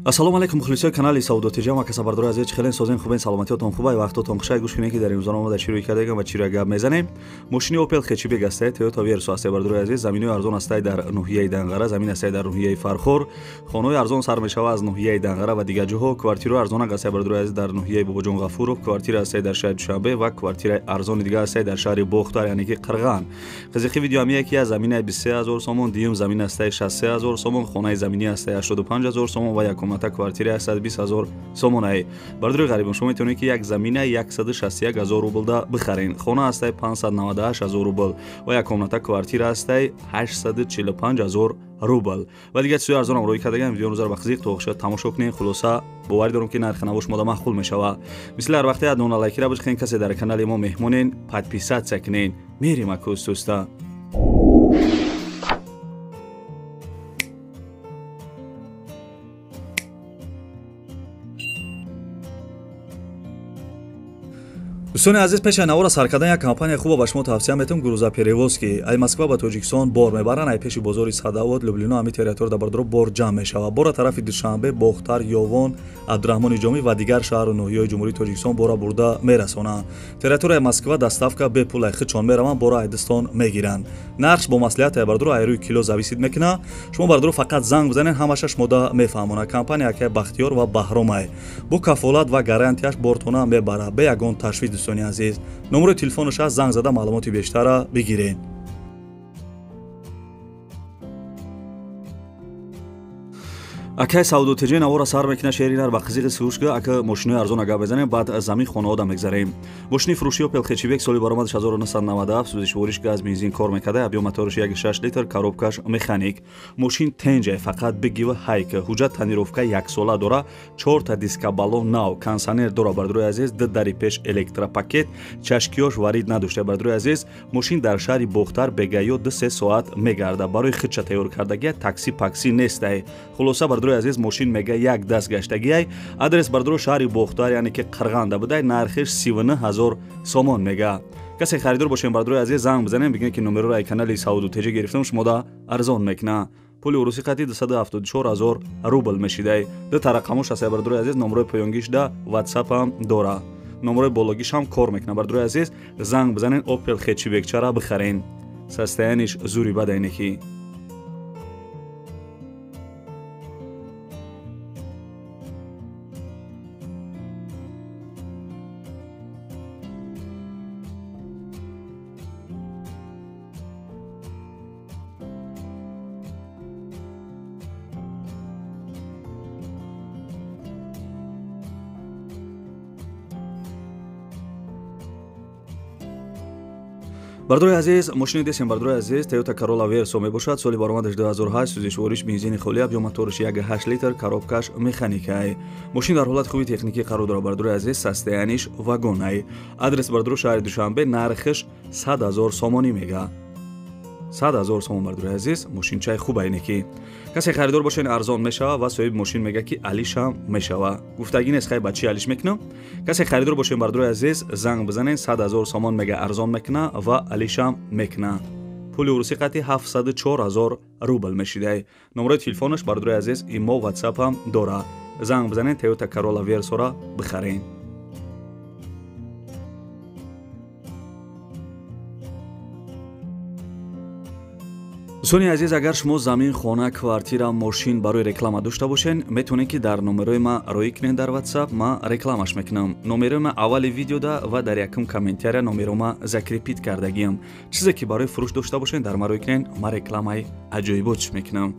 Ассалому алайкум мухлисои канали Савдо ТЖ. Ма каса бардори азиз, хелен созем, хубен, саломатиятон хубай, вақтотон хушай. Гӯш кунед, ки дар имрӯзон омада чӣ рӯй кардагам ва чӣ рӯй гап мезанем. Мошини Opel хэтчбек астае, Toyota Verso астае, бардори азиз. Заминои арзон астае дар ноҳияи Данғара, замин астае дар ноҳияи Фархор. Хонаҳои арзон сар мешава аз ноҳияи Данғара ва дигар ҷоҳо. Квартираҳои арзонак астае, бардори азиз, дар ноҳияи Бобоҷон Ғафуров, квартира астае дар шаҳри Душанбе ва квартираи арзони дигар астае дар шаҳри Бохтар, яъне ки Қирған. Қизиқи видео ҳам яке аз заминаи 23 000 сомон, дуюм замин астае 63 000 сомон, хонаи заминӣ астае 85 000 сомон ва як комната квартира 120 000 сомонае. Бардори ғарибон, шумо метавонед, ки як замина 161 000 рублда бихарен. Хона ҳастаи 598 000 рубл ва як комната квартира ҳастаи 845 000 рубл ва дигар чизои арзонам рӯй кардагам. Видео рӯзаро ба қизиқ то охир тамошо кунед. Хулоса, боварӣ дорам, ки нархи наво шумода маъқул мешава. Мисли ҳар вақте ядона лайкира бижхен. Касе дар канали мо меҳмонен, подписаться кунен. Мерем акӯстуста. Дӯстони азиз, пеши навора сар кардан як компания хуба ба шумо тавсия метавам: грузоперевозки. Ай Москва ба Тоҷикистон бор мебаранд. Ай пеши бозори Садовод, Люблино, ҳами территория дар бардоро бор ҷамъ мешавад. Бора тарафи Душанбе, Бохтар, Ёвон, Абдураҳмони Ҷомӣ ва дигар шаҳру ноҳияҳои Ҷумҳурии Тоҷикистон бора бурда мерасонанд. Территорияи Москва доставка бепул, ай худшон мераванд, бора айдистон мегиранд. Нархш бо маслиҳат, ай бардоро, ай рӯи кило зависит мекунад. Шумо, бардоро, фақат занг бизанед, ҳамаша шумода мефаҳмонад. Компания акай Бахтиёр ва Баҳромай бо кафолат ва гарантияш бортона мебарад, бе ягон ташвиш. Дӯстони азиз, номерои телефонаш аст, занг зада маълумоти бештарра бигиред. Акай Савдо ТЖ навора сар мекунад. Шери нар ба қизиқи сушка ака мошинои арзон агар безанем, баъд замин хонаода мегзарем. Мошини фурӯши Opel хэтчбек, соли баромадаш 1997, сӯзишвориш газ, бензин кор мекарда, объём мотораш 1,6 литр, коробкаш механик. Мошин тенҷа, фақат бигива ҳайк. Ҳуҷҷат тонировка яксола дора, чорта диска баллон нав, кондиционер дора, бардорои азиз, ду дари пеш электропакет, чашкиёш варид надошта, бардорои азиз. Мошин дар шаҳри Бохтар бегаё 2-3 соат мегарда. Барои худша тайёр кардагия, такси пакси нестай. Хулоса, бардорои азиз, мошин мега як даст гаштагиай. Адрес, бардоро, шаҳри Бохтар, яъне ки Қирғанда будай. Нархиш 39 000 сомон мега. Касе харидор бошем, бардорои азиз, занг бизанем, бигем, ки номероро ай канали Савдо ТЖ гирифтам, шумода арзон мекуна. Пули урусӣ қати 274 000 рубл мешидай. Ду тарақамош ҳастай, бардорои азиз. Номерои поёнгишда ватсапам дора, номерои бологишам кор мекуна. Бардорои азиз, занг бизанен, Опел хэтчбекчара бихарен. Состояниш зури бадайнеки. Бардорои азиз, мошини десем, бардорои азиз, Toyota Corolla Verso мебошад. Соли баромадаш 2008, сӯзишвориш бензини холӣ, объём мотораш 1,8 литр, коробкаш механикай. Мошин дар ҳолати хуби техникӣ қарор дорад, бардорои азиз, состояниш вагонай. Адрес, бардоро, шаҳри Душанбе. Нархиш 100 000 сомонӣ мега. 100 000 сомон, бардорои азиз, мошинчаи хуб айне ки. Касе харидор бошен, арзон мешава ва соҳиби мошин мега, ки алишам мешава. Гуфтагӣ нест, хай, ба чӣ алиш мекунам. Касе харидор бошен, бардорои азиз, занг бизанен, 100 000 сомон мега, арзон мекуна ва алишам мекуна. Пули урусӣ қати 704 000 рубл мешидай. Номерои телефонаш, бардорои азиз, имо, ватсапам дора. Занг бизанен, Toyota Corolla Verso-ра бихарен. Дӯстони азиз, агар шумо замин, хона, квартира, мошин барои реклама дошта бошен, метавонед, ки дар номерои ма роӣ кунед дар WhatsApp, ма рекламаш мекунам. Номерои ма аввали видеода ва дар якум комментария номеро ма закрепить кардагиам. Чизе ки барои фурӯш дошта бошен, дар ма роӣ кунед, ма рекламаи аҷоиботш мекунам.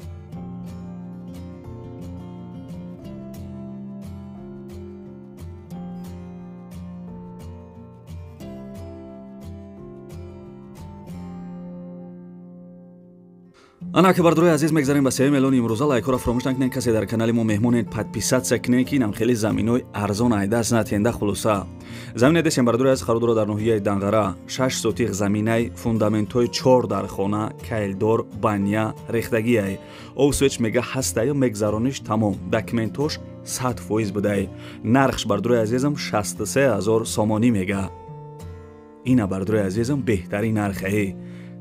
Ана ки, бардорои азиз, мегзарем ба сеюм эълони имрӯза. Лайкҳоро фаромӯш накунед. Касе дар канали мо меҳмонед, подписаться кунед, ки инам хеле заминҳои арзон айдаст натенда. Хулоса, замине десем, бардорои азиз, қарор дорад дар ноҳияи Данғара. 6 сотих заминай, фундаментҳои чор дар хона, кайлдор, баня рехтагиай, овсвеч мега ҳастаю, мегзарониш тамом. Документош 100% будай. Нархш, бардорои азизам, 63 000 сомонӣ мега. Ина, бардорои азизам, беҳтарин нархае,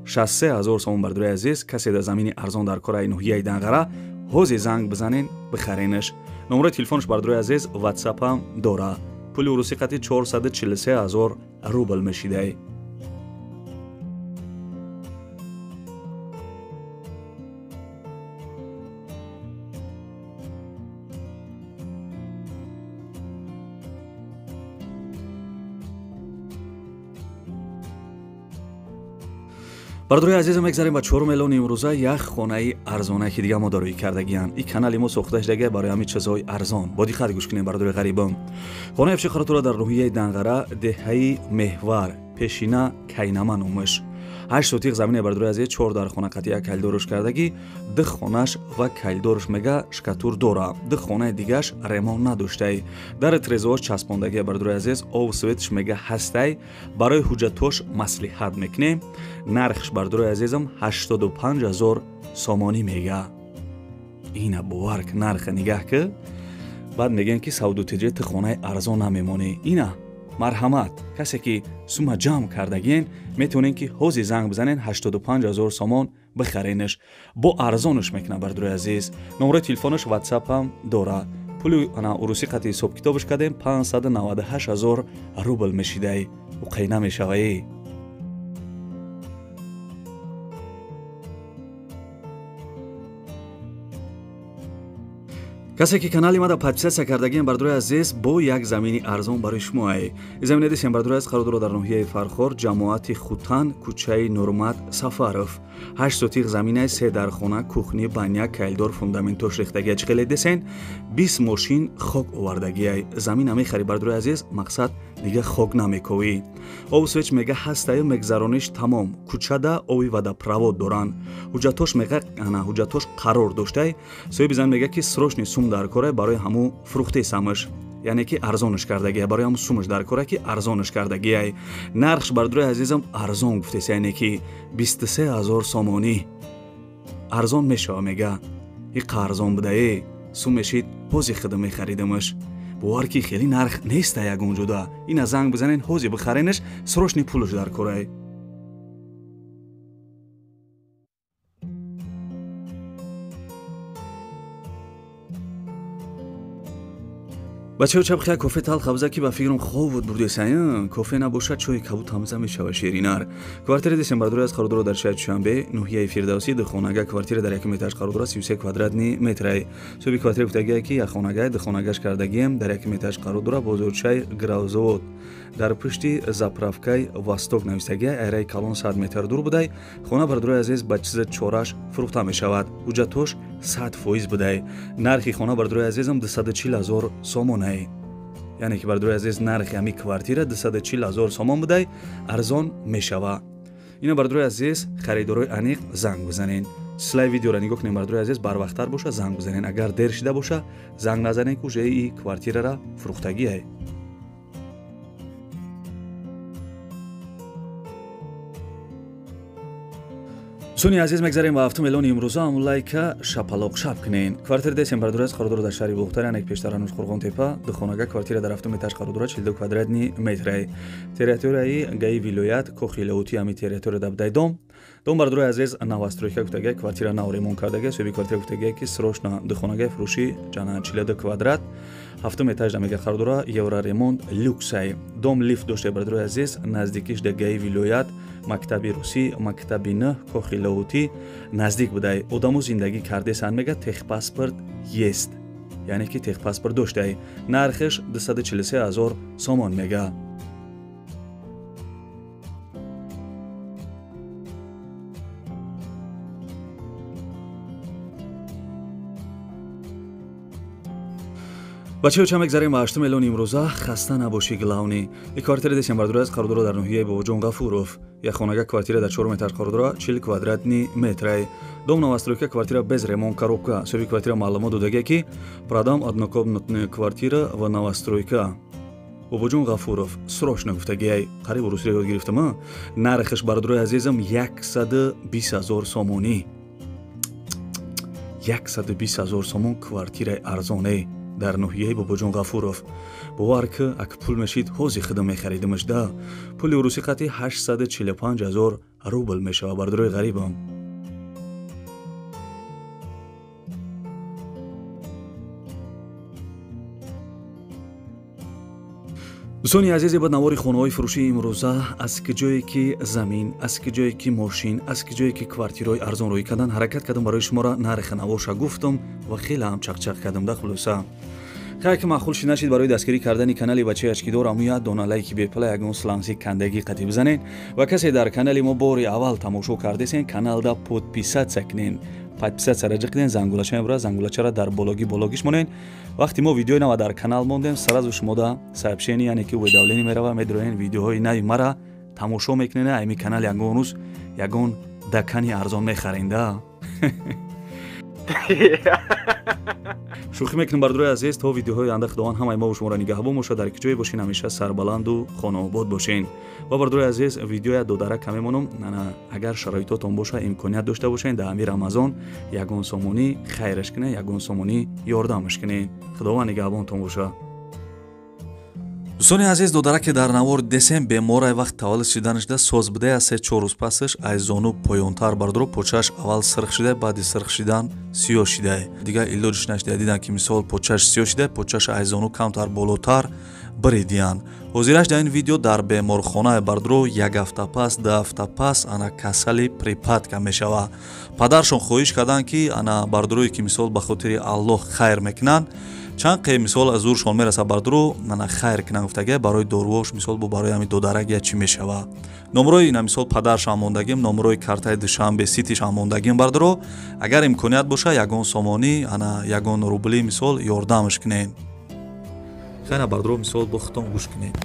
63 000 сомон. Бардорои азиз, касе дар замини арзон дар кораи ноҳияи Данғара, Ҳози занг бизанен, бихаренаш. Номерои телефонш бардорои азиз WhatsApp ҳам дора. Пули урусӣ қати 443 ҳазор рубл мешидай. Бардорои азизам, мегзарем ба 4 миллион имрӯза. Як хонаи арзона ки дига мо дороӣ кардагиянд. Ин канали мо сохта шудага барои ҳамин чизҳои арзон. Бо диққат гӯш кунем бардорои ғарибам. Хонаи афши қарор дар ноҳияи Данғара, деҳаи Меҳвар, пешина Кайнама номаш. 8 сотиқ замине бардорои азиз, 4 дар хона қати як калидорш кардагӣ, 2 хонаш ва калидорш мега шкатур дора, 2 хонаи дигаш ремонт надоштай. Дар трезоаш часпондагӣ бардорои азиз, ов светш мега ҳастай. Барои ҳуҷҷатош маслиҳат мекунем. Нархш бардорои азизам 85 ҳазор сомонӣ мега. Ина бовар ки нарха нигаҳ ки, баъд мегӯем ки савдотиҷа ту хонаи арзон намемонӣ. Ина марҳамат, касе ки сума ҷамъ кардагиен, метавонен ки ҳози занг бизанен, 85 ҳазор сомон бихаренаш. Бо арзонаш мекунад бардорои азиз. Номерои телефонаш WhatsApp ҳам дора. Пули ана урусӣ қати ҳисобкитобаш кардем, 598 ҳазор рубл мешидай. Уқай намешаваи. Касе ки канали мада подписаться кардагиен бардорои азиз, бо як замини арзон барои шумоай. Замина дисем бардорои азиз қарор дорад дар ноҳияи Фархор, ҷамоати Хутан, кӯчаи Нурмат Сафаров. 8 сотиқ заминаи, 3 дар хона, кухни, баня, калидор, фундаментош рехтагия. Чӣ хеле десен, 20 мошин хок овардагиай. Замина мехари бардорои азиз, мақсад дига хок намековӣ. Об свеч мега ҳастаю, мегзарониш тамом. Кӯчада ови водопровод доранд. Ҳуҷҷатош мега, ана ҳуҷҷатош қарор доштай. Соҳиби замин мега ки срочный сум дар кора барои ҳаму фурӯхтаи самаш, яъне ки арзонаш кардагия, барои ҳаму сумаш дар кора ки арзонаш кардагиай. Нархш бардорои азизам арзон гуфтес, яъне ки 23 ҳазор сомонӣ арзон мешава мега. Иқа арзон будае, сум мешид, ҳози худо мехаридамаш. Бовар ки хеле нарх неста ягон ҷуда. Ина занг бизанен, ҳози бихаренаш, срочный пулаш дар корай. Бачаҳо, чабхия кофе талха биза ки ба фикрам хоб буд бурдесай. Кофе набошад, чойи кабуд ҳамза мешава ширинар. Квартира десем бардорои аз қарор дорад дар шаҳри Душанбе, ноҳияи Фирдавсӣ, ду хонага. Квартира дар якум этаж қарор дорад, 33 квадратни метрай. Соҳиби квартира гуфтагие ки як хонага, ду хонагаш кардагием, дар якум этаж қарор дорад, бозорчаи Гравзавод. Дар пушти заправкаи Восток навистагия, айраи калон 100 метр дур будай. Хона бардорои азиз ба чиза чораш фурӯхта мешавад. Ҳуҷҷатош 100% будай. Нархи хона бардорои азизам 240 ҳазор сомонай. Яъне ки бардорои азиз нархи ҳамин квартира 240 ҳазор сомон будай, арзон мешава. Ина бардорои азиз, харидорои аниқ занг бизанен. Слай видеоро нигоҳ кунем бардорои азиз, барвақттар боша занг бизанен. Агар дер шида боша занг назанен, ки уже и квартирара фурӯхтагиай. Суни азиз, мегзарем ба 7 миллион имрӯза. Ҳамун лайка шапалоқ шап кунен. Квартира десем бардорои аз қарор дорад дар шаҳри Бохтар, яъне пештар Ануш Қурғонтепа, ду хонага. Квартира дар 7 этаж қарор дорад, 42 квадратни метрай. Территорияи гаи вилоят, кохи Лаутӣ, ҳамин территория дар будай дом. Дом бардорои азиз новостройка гуфтагия, квартира нав ремонт кардагия. Соҳиби квартира гуфтагия ки срочно ду хонагаи фурӯшӣ, ҷана 42 квадрат, 7 этаж да мега қарор дорад, евроремонт люксай. Дом лифт дошта бардорои азиз, наздикиш да гаи вилоят, мактаби русӣ, мактаби 9, кохи Лаутӣ наздик будай. Одамо зиндагӣ кардесан мега, техпаспорт есть, яъне ки техпаспорт доштай. Нархаш 243 ҳазор сомон мега. Бачаҳо, ча мегзарем ба 8 миллион имрӯза. Хаста набошӣ, главный. Ин квартира десем бардорои аз қарор дорад дар ноҳияи Бобоҷон Ғафуров. Як хонага, квартира дар 4 метр қарор дорад, 40 квадратни метрай. Дом новостройка, квартира без ремонт, коробка. Соҳиби квартира маълумот додагия ки продам однокомнатная квартира ва новостройка. Бобоҷон Ғафуров срочно гуфтагиай. Қариб русиро ёд гирифтам. Нархаш бардорои азизам 120 ҳазор сомонӣ. 120 ҳазор сомон квартираи арзоне дар ноҳияи Бобоҷон Ғафуров. Бовар ки ак пул мешид, ҳози худо мехаридимаш да. Пули урусӣ қати 845 ҳазор рубл мешава бардорои ғарибам. Дӯстони азизе, ба навори хонаҳои фурӯшии имрӯза аз ки ҷое ки замин, аз ки ҷое ки мошин, аз ки ҷое ки квартираҳои арзон рӯй кардан, ҳаракат кардам барои шуморо нархи наворша гуфтам ва хеле ҳам чақчақ кардам. Да хулоса, хайр, ки маъқул шид нашид, барои дастгирӣ кардани канали бачаи ашкидор аму як дона лайки бепала, ягон сланси кандагӣ қатӣ бизанед ва касе дар канали мо бори аввал тамошо кардесен, каналда подписаться кунен, подписаться раҷа кунен, зангулача мебурад, зангулачаро дар бологи бологиш монен. Вақти мо видеои нава дар канал мондем, сразу шумода сообщение, яъне ки уведомление мерава, медроен, видеоҳои нави мара тамошо мекунен. Ами канал ягон рӯз ягон дакани арзон мехарен да. Шӯхӣ мекунем, бардорои азиз. То видеоҳои оянда Худованд ҳамаи мову шуморо нигаҳбон бошад. Дар ки ҷое бошен, ҳамеша сарбаланду хонаобод бошен. Ва бардорои азиз, видеоя додарак мемонам. Агар шароитотон боша, имконият дошта бошен, дар ҳамин Рамазон ягон сомонӣ хайраш кунед, ягон сомонӣ ёрдамаш кунед. Худованд нигаҳбонтон боша. Дӯстони азиз, додараке дар навор десем беморай, вақт таваллуд шиданашда соз будая, аз 3-4 рӯз пасаш аз зону поёнтар, бардоро, почааш аввал сирх шидай, баъди сирх шидан сиёҳ шидай, дигар илоҷиш нашидай. Дидан ки мисол почааш сиёҳ шидай, почааш аз зону камтар болотар биридиянд. Ҳозираш дар ин видео дар беморхонаи, бардоро, як ҳафта пас, 2 ҳафта пас ана касали припадка мешава. Падаршон хоҳиш карданд, ки ана бардорое ки мисол ба хотири Аллоҳ хайр мекунанд, чанд қе мисол аз зуршон мераса, бардоро, ана хайр кунанд гуфтага, барои доруош мисол бо барои ҳами додарак я чӣ мешава. Номрои ина мисол падаршам мондагим, номрои картаи Душанбе Ситишам мондагим. Бардоро, агар имконият боша, ягон сомонӣ, ана ягон рубли мисол ёрдамаш кунед. Хайна, бардоро, мисол бо худтон гӯш кунед.